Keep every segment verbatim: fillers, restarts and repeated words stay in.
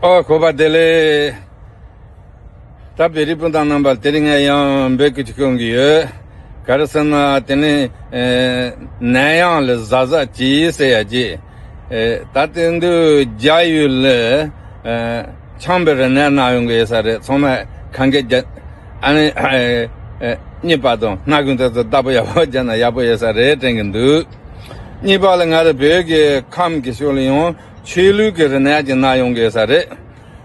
ཨོ་གོ་བ་བདེ་ལེགས། ད་བོད་རིགས་སྤུན་ཟླ་རྣམ་པ་དེ་རིང་ང་ཡང་འབོད་སྐུལ་ཅིག་སྐྱོན་གྱི་ཡོད། ག་རེ་ཟེར་ན་དེ་ནི་ཨེ་ནད་ཡམས་ལ་གཟབ་གཟབ་གྱིས་ཟེར་ཡ་གྱིས། ཨེ་ད་དེ་འདུག་རྒྱ་ཡུལ་ལ་ཨེ་ཆམ་པའི་རིམས་ནད་ན་ཡོང་གི་ཡོད་ས་རེད། ཚང་མས་ཁ་འགེལ་རྒྱ་ཨ་ནི་ཨེ་ཨེ་གཉིས་པ་དང་སྣ་ཁུང་དེ་ཚོ་བདག་པོ་ཡག་པོ་རྒྱབ་ན་ཡག་པོ་ཡོད་ས་རེད་དྲན་གྱི་འདུག་གཉིས་པ་ལ་ང་རང་བོད་ཀྱི་ཁམས་ཀྱི་ཕྱོགས་ལ་ཡང་ཆོས་ལུགས་ཀྱི་རིམས་ནད་ཀྱི་ན་ཡོང་གི་ཡོད་ས་རེད།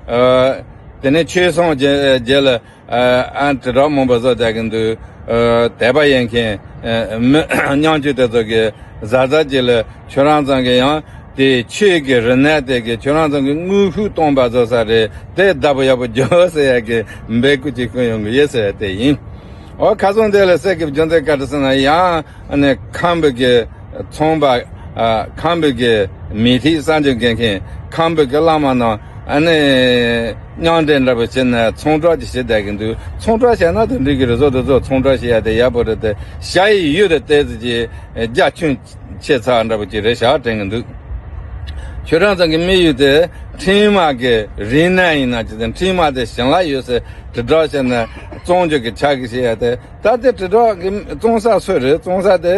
ཨ་དེ་ནས་ཆོས་སོང་རྗེས་རྗེས་ལ་ཨ་ཨ་དྲིལ་བསྒྲགས་མང་པོ་བཟོ་བསྡད་ཀྱི་འདུག་ཨ་དད་པ་ཡོད་མཁན་ཨ་མི་ཉམ་ཆུང་དེ་ཚོ་གིས་གཟབ་གཟབ་བྱས་ལ་ཁྱོད་རང་ཚང་གི་ཡང་དེ་ཆོས་ཀྱི་རིམས་ནད་དེ་གིས་ཁྱོད་རང་ཚང་གི་དངོས་ཤུགས་གཏོང་པ་བཟོ་ས་རེད། དེ་བདག་པོ་ཡག་པོ་རྒྱོབ་ཟེར་ཡ་གི་འབོད་སྐུལ་ཅིག་ཞུ་ཡོང་གི་ཡོད་ཟེར་ཡ་དེ་ཡིན། ཨོ་ཁ་སང་དེ་ལ་སེ་གི་རྒྱུ་མཚན་ག་རེ་ཟེར་ན་ཡང་ཨ་ནི་ཁམས་པའི་གི་ཚོང་པ་ཨ་ཁམས་པའི་གི་མི་ཐིག་གསར་འགྱུར་འགན་མཁན་ཁམས་པའི་གི་བླ་མ་རྣམས་ཨ་ནི་མཉམ་འབྲེལ་འདྲ་པོ་བྱས་ནས་ཚོང་གྲོགས་ཅིག་བྱེད་བསྡད་ཀྱི་འདུག་ཚོང་གྲོགས་བྱས་ན་དེ་འགྲིག་གི་རེད། བཟོ་དེ་ཚོ་ཚོང་གྲོགས་བྱེད་ཡ་དེ་ཡག་པོ་རེད། དེ་ཞ་ཡི་ཡུལ་དེ་ཏོག་ཙམ་ཅིག་རྒྱ་ཁྱོན་ཆེ་ཚ་འདྲ་པོ་ཅིག་རེད་ཤག་དྲན་གྱི་འདུག་ཁྱོད་རང་ཚང་གི་དམིགས་ཡུལ་དེ་འཕྲིན་མ་གི་རིམས་ནད་ཡིན་ན་ཅི་ཟེར། འཕྲིན་མ་དེ་བྱིན་རླབས་ཡོད་ཟེར་དྲིལ་བསྒྲགས་བྱས་ནས་བཙོང་རྒྱུ་གི་ཆ་གི་བྱེད་ཡ་དེ། ད་དེ་དྲིལ་བསྒྲགས་གི་བཙོང་ས་སུ་རེད། བཙོང་ས་དེ་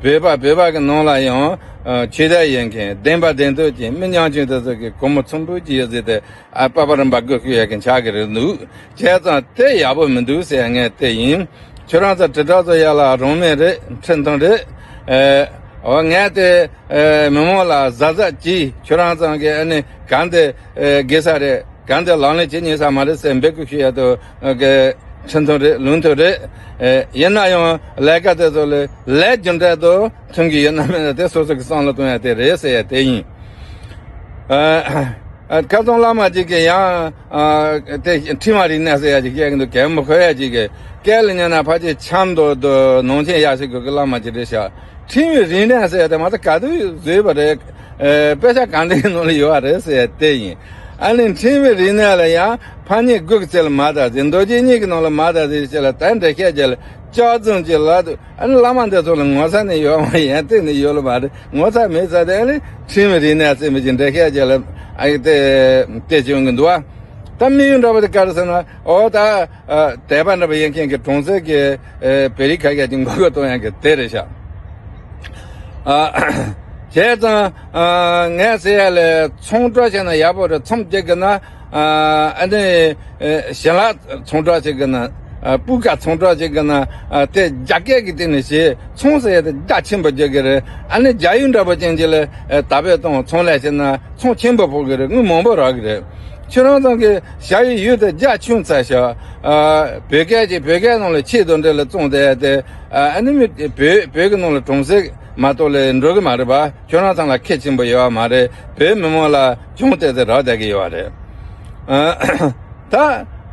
བོད་པ་བོད་པ་གི་ནང་ལ་ཡང་ཨ་ཆོས་དད་ཡོད་མཁན་བདེན་པ་བདེན་མཐུ་ཅན་མི་ཉམ་ཆུང་དེ་ཚོ་གི་སྒོར་མོ་ཚོམ་བུ་ཅིག་ཡོད་ཟེར་དེ་ཨ་པ་པ་རིམ་པ་སྒོ་ཕྱེ་ཡ་གི་ཆ་གི་རེད་འདུག་བྱས་ཙང་དེ་ཡག་པོ་མི་འདུག་ཟེར་ཡ་ངས་དེ་ཡིན། ཁྱོད་རང་ཚོ་དྲིལ་བསྒྲགས་ཚོ་ཡ་ལ་རང་མོས་རེད། འཕྲིན་ཐུང་རེད། ཨེ་འོ་ངས་དེ་ཨེ་མི་མང་ལ་གཟབ་གཟབ་གྱིས། ཁྱོད་རང་ཚང་གི་ཨ་ནི་གང་དེ་ཨེ་དགེ་ས་རེད། གང་དེ་ལག་ལེན་བྱེད་ཉན་ས་མ་རེད་ཟེར་འབོད་སྐུལ་ཞུ་ཡ་དོ་གི་འཕྲིན་ཐུང་རེད། ལུང་ཐུང་རེད། ཨེ་ཡིན་ན་ཡང་ལས་ཀ་དེ་ཚོ་ལ་ལས་རྒྱུ་འབྲས་དང་མཐུན་གྱི་ཡོད་ན་མེད་ན་དེ་སོ་སོ་གི་བསམ་བློ་གཏོང་ཡ་དེ་རེད་ཟེར་ཡ་དེ་ཡིན། ཨ་ཨ་ཁ་སང་བླ་མ་གཅིག་གིས་ཡང་ཨ་དེ་འཕྲིན་མ་རིག་གནས་ཟེར་ཡ་ཅིག་སྐད་འདུག་གད་མོ་ཁོལ་ཡ་ཅིག་གི་སྐད་ལ་ཉན་ན་ཕལ་ཆེར་ཆབ་མདོ་དུ་ནང་ཆེན་ཡག་ཤོས་དགོས་ཀྱི་བླ་མ་ཅིག་རེད་ཤག་འཕྲིན་མ་རིག་གནས་ཟེར་ཡ་དེ་མ་ད་ག་དུས་བཟོས་པ་རེད། ཨེ་དཔེ་ཆ་གང་དེའི་ནང་ལ་ཡོད་པ་རེད་ཟེར་ཡ་དེ་ཡིན། ཨ་ནི་འཕྲིན་མ་རིག་གནས་ལ་ཡང་ཕར་ཉིད་དགུ་གི་ཚད་ལ་མ་དག་ཟེར། མདོ་རྒྱུད་གཉིས་ཀྱི་ནང་ལ་མ་དག་ཟེར་ཅིག་ལ་ད་འགྲེལ་བཤད་རྒྱག་ལ་ལྕགས་འཛུམ་གྱི་ལ་དུ། ཨ་ནི་བླ་མ་འདི་ཚོ་ལ་ངོ་ཚ་ནི་ཡོད་མ་ཡན་ཏན་ནི་ཡོད་ལ་མ་རེད། ངོ་ཚ་མེད་ཚ་དེ་ཨ་ནི་འཕྲིན་མ་རིག་གནས་ཟེར་མི་ཅིག་འགྲེལ་བཤད་རྒྱག་ལ་ཨ་ཡི་དེ་དེ་བྱུང་གི་འདུག་ཨ། ད་དམིགས་ཡུལ་འདྲ་པོ་དེ་ག་རེ་ཟེར་ན། ཨོ་ད་ཨ་དད་པ་འདྲ་པོ་ཡོད་མཁན་གྱི་གྲོང་གསེབ་ཀྱི་ཨེ་བོད་རིགས་ཁ་ཤས་ཀྱི་མགོ་སྐོར་གཏོང་ཡག་གི་དེ་རེད་ཤག་ཨ་བྱས་ཙང་ཨ་ངས་ཟེར་ཡ་ལས་ཚོང་གྲོགས་བྱས་ན་ཡག་པོ་རེད། མཚམས་སྐྱེལ་གི་ན། ཨ་ནི་ཨེ་ཞལ་ལག་ཚོང་གྲོགས་བྱེད་ཀྱི་ན། ཨ་སྤུས་ཀ་ཚོང་གྲོགས་བྱེད་ཀྱི་ན། ཨ་དེ་རྒྱ་སྐད་ཀྱི་སྟེང་ནས་བྱེད། ཚོང་ཟེར་ཡ་དེ་རྒྱ་ཆེན་པོ་རྒྱག་གི་རེད། ཨ་ནི་རྒྱ་ཡུལ་འདྲ་པོ་ཅན་ཅིག་ལ་ཨེ་ད་བེད་གཏོང་ཚོང་ལས་བྱེད་ན་ཚོང་ཆེན་པོ་ཕོག་གི་རེད། དངུལ་མང་པོ་རག་གི་རེད། ཁྱོད་རང་ཚང་གི་ཞ་ཡི་ཡུལ་དེ་རྒྱ་ཆུང་ཚ་ཤག་ཨ་བོད་སྐད་ཀྱི་བོད་སྐད་ནང་ལ་ཆེད་དུ་འདྲ་ལ་བཙོང་བསྡད་ཡ་དེ། ཨ་ཨ་ནི་མི་བོད་བོད་ཀྱི་ནང་ལ་གྲོང་གསེབ་མ་གཏོགས་ལས་འགྲོ་གི་མ་རེད་པ། ཁྱོད་རང་ཚང་ལ་ཁེ་ཆེན་པོ་ཡོད་པ་མ་རེད། བོད་མི་མང་ལ་གྱོང་གཏད་དེ་རག་བསྡད་ཀྱི་ཡོད་པ་རེད། ཨ་ད་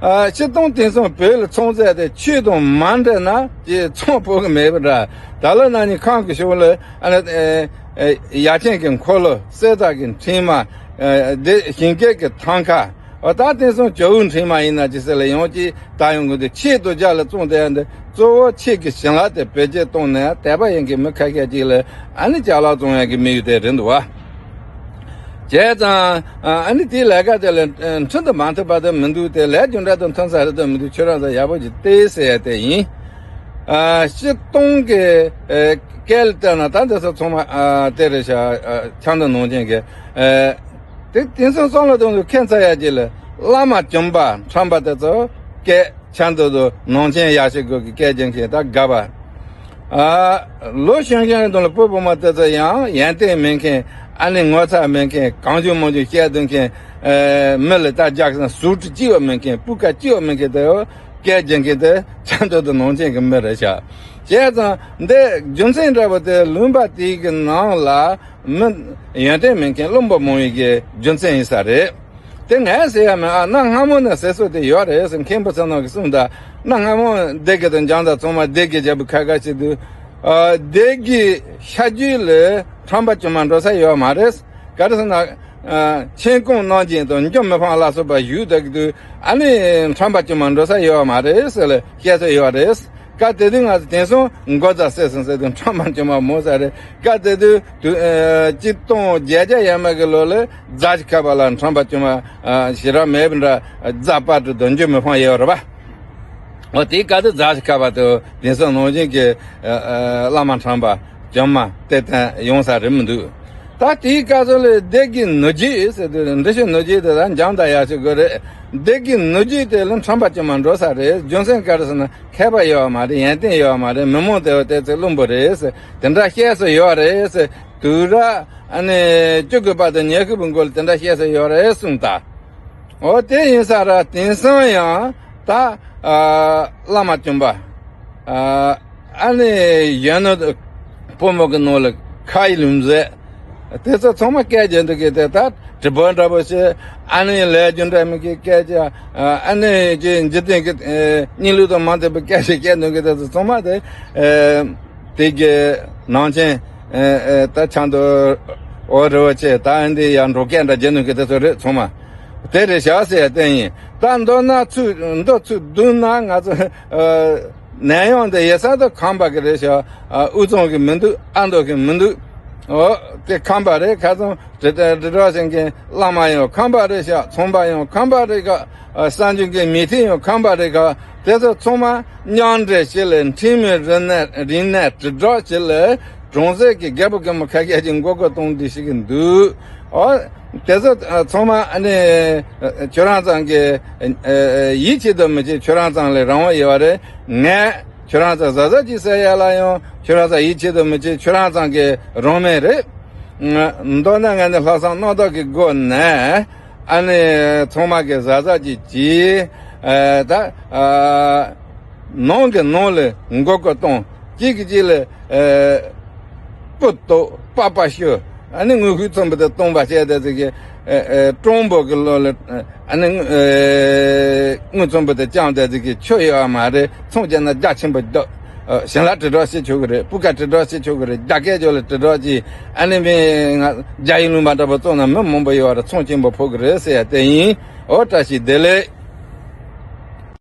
ཨ་སྤྱིར་བཏང་དེང་སང་བོད་ལ་ཚོང་རྫས་དེ་ཆོས་དང་མ་འབྲེལ་ན་ཅིག་ཚོང་ཕོག་གི་མེད་པ་འདྲ། ད་ལོ་ན་ནིང་ཁམས་ཀྱི་ཕྱོགས་ལ་ཨ་ནི་ཨེ་ཨེ་ཡ་མཚན་གྱི་འཁོར་ལོ། གསེར་དག་གི་འཕྲེང་མ། ཨེ་དེ་ཞིང་སྐྱེས་ཀྱི་ཐང་ཀ། འོ་ད་དེང་སང་ཇོ་བོའི་འཕྲེང་མ་ཡིན་ན་ཅི་ཟེར་ལ་ཡང་ཅིག་ད་ཡོང་གི་འདུག་ཆེད་དུ་རྒྱ་ལ་བཙོང་བསྡད་ཡ་འདི་གཙོ་བོ་ཆོས་ཀྱི་བྱིན་རླབས་དེ་བེད་སྤྱོད་བཏང་ནས་དད་པ་ཡོད་མཁན་མི་ཁ་ཤས་ཅིག་ལ་ཨ་ནི་ཅ་ལག་བཙོང་ཡ་གི་དམིགས་ཡུལ་དེ་རེད་འདུག་བ། བྱས་ཙང་ཨ་ནི་དེའི་ལས་ཀ་དེ་ལ་འཕྲིན་དུ་མ་མཐུན་པ་དེ་མི་འདུག་དེ་ལས་རྒྱུ་འབྲས་དང་མཐུན་ས་རེད་དམ་མི་འདུག་ཁྱོད་རང་ཚོ་ཡག་པོ་ཅིག་བལྟས་ཟེར་ཡ་དེ་ཡིན། ཨ་སྤྱིར་བཏང་གི་ཨ་སྐད་ལ་བལྟས་ན་ད་འདི་ཚོ་ཚང་མ་ཨ་དེ་རེད་ཤག་ཨ་ཆབ་མདོ་ནང་ཆེན་གྱི་ཨ། དེ་དེང་སང་བསམ་བློ་གཏོང་དུས་ཁྱད་མཚར་ཡ་ཅིག་ལ་བླ་མ་བྱམས་པ་ཁྲམ་པ་དེ་ཚོ་སྐད་ཆ་འདི་ཚོ་ནང་ཆེན་ཡག་ཤོས་སྒོ་གི་སྐད་རྒྱག་མཁན་ད་དགའ་བ། ཨ་ལོ་གཞོན་གཞོན་གི་དུང་ལ་བུ་བུ་མོ་དེ་ཚོ་ཡང་ཡོན་ཏན་མེད་མཁན། ཨ་ནི་ངོ་ཚ་མེད་མཁན། གང་བྱུང་མང་བྱུང་བཤད་སྡོད་མཁན། ཨ་མི་ལ་ད་རྒྱག་ན་ཟུར་དུ་སྐྱིད་པ་མེད་མཁན། སྤུས་ཀ་སྐྱིད་པ་མེད་མཁན་དེ་སྐད་རྒྱག་མཁན་དེ་ཆ་འདི་ཚོ་ནང་ཆེན་གི་མི་རེད་ཤག་བྱས་ཙང་འདི་རྒྱུ་མཚན་འདྲ་པོ་དེ་ལུང་པ་དེའི་གི་ནང་ལ། མི་ཡོན་ཏན་མེད་མཁན་བླུན་པོ་མང་བའི་གི་རྒྱུ་མཚན་ཡིན་ས་རེད། དེ་ངས་ཟེར་ཡ་མེད། ཨ་གནའ་སྔ་མོ་ནས་ཟེར་སྲོལ་དེ་ཡོད་རེད་ཟེར། མཁན་པོ་ཚོ་ནང་གི་གསུངས་ད། གནའ་སྔ་མོ་སྡེ་དགེ་དང་འཇང་དང་ཚང་མ་སྡེ་དགེ་རྒྱལ་པོ་ཁ་ཁ་བྱེད་དུས། ཨ་སྡེ་དགེ་ཤར་རྒྱུད་ལ་ཁྲམ་པ་དཀྱུས་མ་འགྲོ་ས་ཡོད་མ་རེད། ག་རེ་ཟེར་ན། ཨ་མཆན་ཁུངས་གནང་སྦྱིན་དང་འཇམ་མི་ཕམ་ལ་སོགས་པ་བཞུགས་བསྡད་དུས། ཨ་ནི་ཁྲམ་པ་དཀྱུས་མ་འགྲོ་ས་ཡོད་མ་རེད་ཟེར་ལ་བཤད་སྲོལ་ཡོད་རེད། སྐབས་དེ་དུས་ང་ཚོ་དེང་སང་མགོ་རྩ་བསད་སོང་ཟེར་དུས་ཁྲམ་པ་བཅོམ་པ་མོ་ས་རེད། སྐབས་དེ་དུས་དུ་ཨ་ཆིག་སྟོང་བརྒྱད་བརྒྱ་ཡས་མས་ཀྱི་ལོ་ལ་རྫ་ཆུ་ཁ་བ་ལ་ཁྲམ་པ་བཅོམ་པ་ཨ་ཞེ་དྲག་མེད་པ་འདྲ། རྫ་པ་དུ་དོན་རྒྱུ་མི་ཕང་ཡོད་རེད་པ། འོ་དེའི་སྐབས་དུ་རྫ་ཆུ་ཁ་བ་དུ་དེང་སང་ནང་བཞིན་གྱི་ཨ་ཨ་བླ་མ་ཁྲམ་པ་བཅོམ་མ་དེ་ལྟ་ཡོང་ས་རེད་མི་འདུག་ད་དེའི་སྐབས་སུ་ལ་སྡེ་དགེ་ནོར་རྒྱས་ཟེར་དུས་འབྲི་ཆུ་ནོར་རྒྱས་དེ་ད་འཇམ་དང་ཡག་ཤོས་དགོས་རེད། སྡེ་དགེ་ནོར་རྒྱས་དེ་ལ་ཁྲམ་པ་བཅོམ་མ་འགྲོ་ས་རེད། རྒྱུ་མཚན་ག་རེ་ཟེར་ན་མཁས་པ་ཡོད་པ་མ་རེད། ཡོན་ཏན་ཡོད་པ་མ་རེད། མི་མང་དེ་བ་དེ་ཚོ་བླུན་པོ་རེད་ཟེར། དེ་འདྲ་བཤད་སྲོལ་ཡོད་རེད་ཟེར། དུས་རབས་ཨ་ནི་བཅུ་དགུ་པ་དང་ཉི་ཤུ་པའི་མགོ་ལ་དེ་འདྲ་བཤད་སྲོལ་ཡོད་རེད་གསུངས་ད། འོ་དེ་ཡིན་ས་ར་དེང་སང་ཡང་ད་ཨ་བླ་མ་བཅོམ་པ་ཨ་ཨ་ནི་གཞོན་ནུ་ཕོ་མོ་གི་ནང་ལ་ཁ་ཡི་ལུང་ཟེར། དེ་ཚོ་ཚང་མ་སྐད་རྒྱག་འདུག་གི། དེ་ད་དྲི་བ་འདྲ་པོ་བྱས། ཨ་ནི་ལས་རྒྱུ་འབྲས་མེད་ཀི་སྐད་ཆ། ཨ་ནི་ཀྱི་འཇིག་རྟེན་གྱི་ཨ་གཉིད་ལུག་དང་མ་མཐུན་པའི་སྐད་ཆ་བཤད་འདུག་གི། དེ་ཚོ་ཚང་མ་དེ་ཨ་དེ་གི་ནང་ཆེན་ཨ་ཨ་ད་ཆང་དུ་འོ་རི་བོ་ཆེ་ད་ཨ་འདི་ཡང་འགྲོ་སྐད་འདྲ་རྒྱག་འདུག་གི། དེ་ཚོ་རེད་ཚང་མ། དེ་རེད་ཤག་ཟེར་ཡ་དེ་ཡིན། ད་མདོར་ན་ཚུར་མདོ་ཚུར་བསྡུས་ན་ང་ཚོ་ཨ་ནད་ཡམས་དེ་ཡེ་ས་དང་ཁམས་པ་གི་རེད་ཤག་ཨ་དབུས་གཙང་གི་མི་འདུག་ཨ་མདོ་གི་མི་འདུག་འོ་དེ་ཁམས་པ་རེད། ཁ་སང་དྲི་དྲི་དྲི་དྲག་ཤིང་གི་བླ་མ་ཡང་ཁམས་པ་རེད་ཤག་ཚོང་པ་ཡང་ཁམས་པ་རེད་ཤག་ཨ་གསར་འབྱོར་གྱི་མི་ཐི་ཡང་ཁམས་པ་རེད་ཤག་དེ་ཚོ་ཚང་མ་མཉམ་འབྲེལ་བྱས་ལ་འཕྲིན་མི་རིག་གནས་རིག་གནས་དྲིལ་བསྒྲགས་བྱས་ལ་གྲོང་གསེབ་ཀྱི་རྒད་པོ་རྒན་མོ་ཁ་ཤས་ཀྱིས་མགོ་སྐོར་གཏོང་བསྡད་ཤེས་ཀྱི་འདུག་འོ་དེ་ཚོ་ཚང་མ་ཨ་ནི་ཁྱོད་རང་ཚང་གི་ཡིད་ཆེས་དང་མི་ཆེས་ཁྱོད་རང་ཚང་ལ་རང་དབང་ཡོད་རེད། ངས་ཁྱོད་རང་ཚང་གཟབ་གཟབ་ཅིག་ཟེར་ཡ་ལ་ཡང་ཁྱོད་རང་ཚང་ཡིད་ཆེས་དང་མི་ཆེས་ཁྱོད་རང་ཚང་གི་རང་མོས་རེད། མདོར་ན་ང་ནི་ལྷག་བསམ་རྣམ་དག་གི་སྒོ་ནས་ཨ་ནི་ཚང་མ་གི་གཟབ་གཟབ་ཅིག་གྱིས་ཨ་ད་ཨ་ནང་གི་ནང་ལ་མགོ་སྐོར་གཏོང་། གཅིག་གིས་གཅིག་ལ་ཨ་སྤུ་གཏོགས་པགས་པ་བཤུ། ཨ་ནི་དངུལ་ཁུག་ཚོམ་བུ་དེ་གཏོང་པ་བྱས་ཏེ་ཟིག་གི་ཨ་ཨ་སྤྲང་པོ་གི་ལོ་ལ་ཨ་ནི་དངུལ་ཨ་དངུལ་ཚོམ་བུ་དེ་བཅངས་ཏེ་ཟིག་གི་ཆོ་ཡོད་པ་མ་རེད། ཚོང་བྱས་ན་རྒྱ་ཆེན་པོ་རྒྱག་ཨ་ཞིང་ལ་དྲིལ་བསྒྲགས་བྱེད་ཆོག་གི་རེད། སྤུས་ཀ་དྲིལ་བསྒྲགས་བྱེད་ཆོག་གི་རེད། རྒྱ་སྐད་ཅོག་ལ་དྲིལ་བསྒྲགས་ཀྱིས་ཨ་ནི་མི་ང་རྒྱ་ཡིག་ལུང་པ་འདྲ་པོ་བཙོང་ན་མི་མང་པོ་ཡོད་རེད། ཚོང་ཆེན་པོ་ཕོག་གི་རེད་ཟེར་ཡ་དེ་ཡིན། འོ་བཀྲ་ཤིས་བདེ་ལེགས།